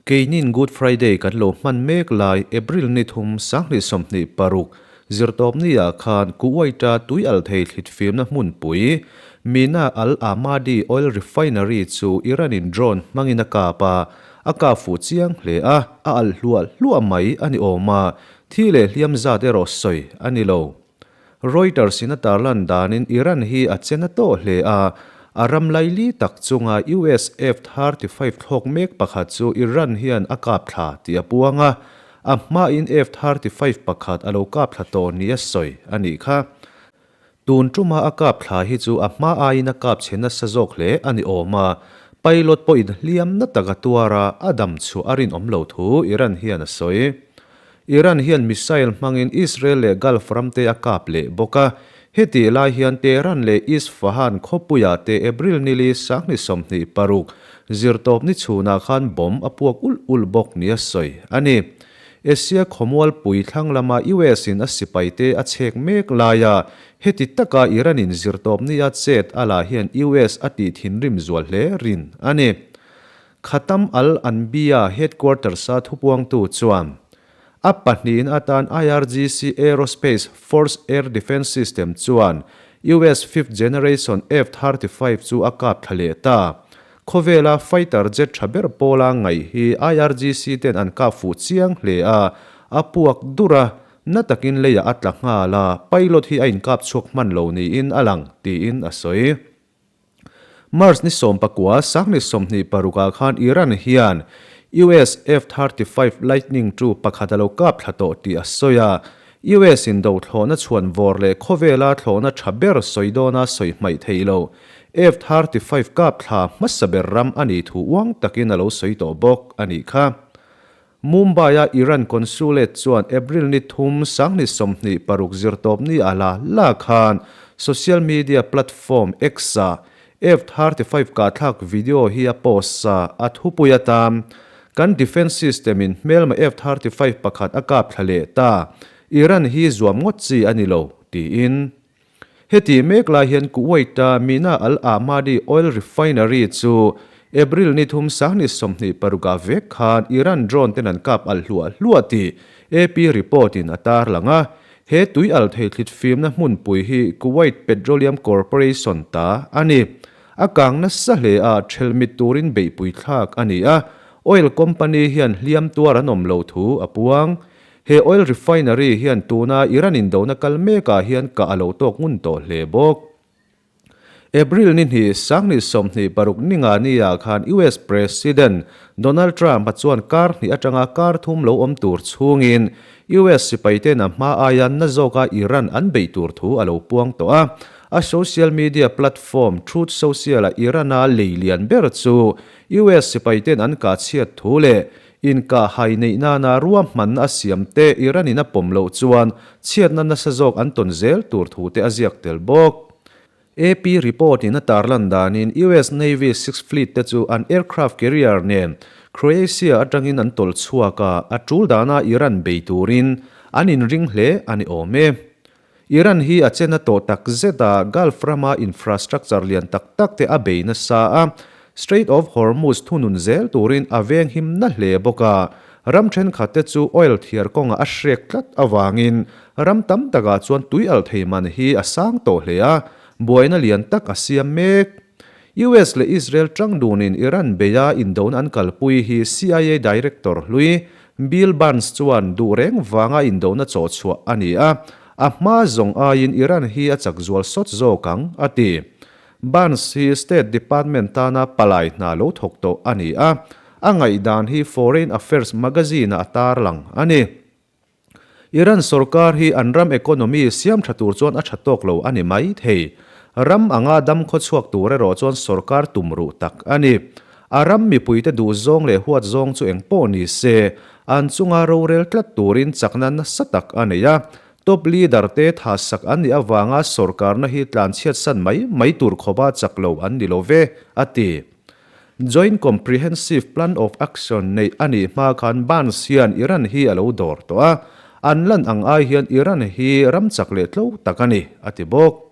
Keinin Good Friday kan lo hman mek lai April ni thum 2026 zirtawpni ah khan Kuwait-a tui al thei thlit firna hmunpui Mina Al Ahmadi Oil Refinery chu Iran-in drone hmangin a kap a, a kap fuh chiang hle a, a alh hluah hluah mai a ni awm a, thi leh hliam zat erawh sawi a ni lo. Reuters in a tarlan danin Iran hi a che na tawh hle a, a ram laili tak chunga US F-35 thlawk mek pakhat chu Iran hian a kap thla tih a puang a, a hmain F-35 pakhat a lo kap thla tawh ni a sawi a nih kha. Tun tuma a kap thla hi chu a hma aiin a kap chhe nasa zawk hle a ni awm a, pilot pawhin hliam na tak a tuar a, a dam chhuah a rinawm lo thu Iran hian a sawi. Iran hian missile hmangin Israel leh Gulf ramte a kap leh bawk a, hetih lai hian Tehran leh Isfahan khawpuiah te April nili 2026 zirtawpni chhunah khan bomb a puak ulh ulh bawk nia sawi a ni. Asia khawmualpui thlang lama US in a sipaite a chhek mek laia heti taka Iran in zirtawpni a chet a lah hian US a tih thinrim zual hle rin a ni. Khatam Al Anbiya headquarters-a thupuangtu chuan, A pahnihin atan IRGC Aerospace Force Air Defence System chuan US fifth generation F-35 chu a kap thla leh ta. Khawvela fighter jet tha ber pawla ngaih hi IRGC ten an kap fuh chiang hle a, a puak dur a, na takin leiah a tla nghal a, pilot hi a inkap chhuak hman lo niin a lang, tiin a sawi. March ni 19 2026 ah khan Iran hian US F-35 Lightning II pakhat a lo kap thla tawh tih a sawi a, US in do thlawhna chhuan vawr leh khawvela thlawhna tha ber sawi dawna sawi hmaih theih lo F-35 kap thla hmasa ber ram a nih thu uang takin a lo sawi tawh bawk a nih kha. Mumbai-a Iran consulate chuan April ni thum 2026 zirtawpni a la la khan social media platform X-ah F-35 kahthlak video hi a post a, a thupui atan, Kan defence system in hmelma F-35 pakhat a kap thla leh ta, Iran hi zuam ngawt chi a ni lo, tiin. Heti mek lai hian Kuwait-a Mina Al Ahmadi Oil Refinery chu April ni thum 2026 ah vek khan Iran drone ten an kap alh hluah hluah tih AP report in a tarlang a. He tui alh thei thlit fimna hmunpui hi Kuwait Petroleum Corporation ta a ni. A kang nasa hle a, thelmit turin beihpui thlak a ni a. Oil company hian hliam tuar an awm lo thu a puang. He oil refinery hian tuna Iran indona kal mekah hian kah a lo tawk ngun tawh hle bawk. April ni hnih 2026 ninga nia khan US President Donald Trump a chuan kar hnih atanga kar thum lo awm tur chhungin US sipaiten a hma aia na zawka Iran an beih tur thu a lo puang tawh a. A social media platform Truth Social-a Iran-a lei lian ber chu US sipaiten an kah chhiat thu leh Inkah hai neih nana ruahmanna a siam te Iran in a pawm loh chuan chhiatna nasa zawk an tawn zel tur thu te a ziak tel bawk. AP report in a tarlan danin US Navy Sixth Fleet te chu an aircraft carrier nen Croatia atangin an tawlh chhuak a, a tul dana Iran bei turin an inring hle a ni awm e. Iran hi a chena tawh tak zet a, Gulf rama infrastructure lian tak tak te a bei nasa a, Strait of Hormuz thunun zel turin a venghim na hle bawk a, ram thenkhat te chu oil thiar kawngah a hrek tlat avangin ram tam takah chuan tui alh thei man hi a sang tawh hle a, buaina lian tak a siam mek. US leh Israel tang dunin Iran beia indona an kalpui hi CIA Director hlui Bill Burns chuan duh reng vanga indona chawh chhuah a ni a, a hma zawng aiin Iran hi a chak zual sawt zawk ang, a ti. Burns hi State Department tana palai hna lo thawk tawh a ni a, a ngaihdan hi Foreign Affairs magazine-ah a tarlang a ni. Iran sorkar hi an ram economy siam tha tur chuan a tha tawk lo a ni mai thei. Ram anga dam khaw chhuak tur erawh chuan sorkar tum ruh tak a ni. A ram mipuite duh zawng leh huat zawng chu eng pawh ni se, an chunga rorel tlat turin chakna nasa tak a nei a. Top leader te tha sak an nih avanga sorkarna hi tlanchhiat san mai mai tur khawpa chak lo an ni lo ve, a ti. Joint Comprehensive Plan of Action neih a nih hma khan Burns hian Iran hi a lo dawr tawh a, an lan ang ai hian Iran hi ram chak leh tlo tak a ni, a ti bawk.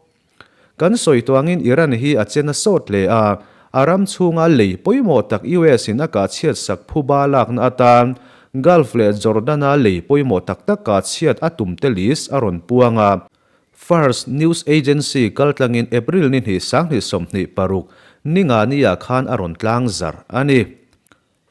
Kan sawi tuangin Iran hi a che na sawt hle a, A ram chhunga lei pawimawh tak US in a kah chhiat sak phuba lakna atan Gulf leh Jordan-a lei pawimawh tak tak kah chhiat a tum te list a rawn puang a. Fars News Agency kaltlangin April ni hnih 2026 Ningani-ah khan a rawn tlang zarh a ni.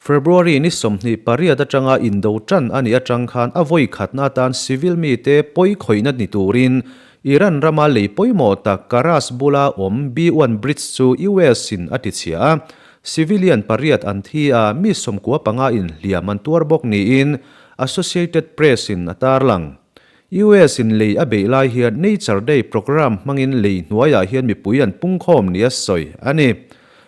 February ni 28 atanga indo tan a nih atang khan a vawi khatna atan civil mite pawi khawihna ni turin Iran rama lei pawimawh tak Karaj bula awm B-one Bridge chu US in a tichhia a, civilian pariat an thi a, mi 95 in hliam an tuar bawk niin Associated Press in a tarlang. US in lei a beih lai hian Nature Day programme hmangin lei hnuaiah hian mipui an pungkhawm nia sawi a ni.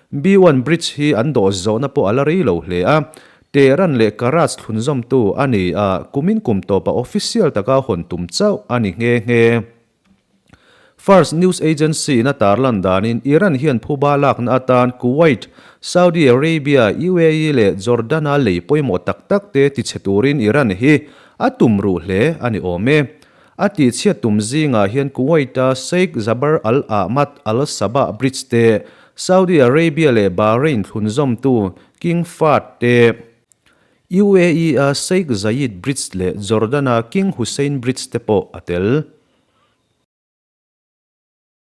B-one Bridge hi an dawh zawhna pawh a la rei lo hle a, Tehran leh Karaj thlunzawmtu a ni a, kumin kum tawpa official taka hawn tum chauh a ni nghe nghe. Fars News Agency in a tarlan danin Iran hian phuba lakna atan Kuwait, Saudi Arabia, UAE leh Jordan-a lei pawimawh tak tak te tichhe turin Iran hi a tum ruh hle a ni awm e. A tihchhiat tum zingah hian Kuwait-a Sheikh Jaber Al-Ahmad Al-Sabah Bridge te, Saudi Arabia leh Bahrain thlunzawmtu King Fahd te, UAE-a Sheikh Zayed Bridge leh Jordan-a King Hussein Bridge te pawh a tel.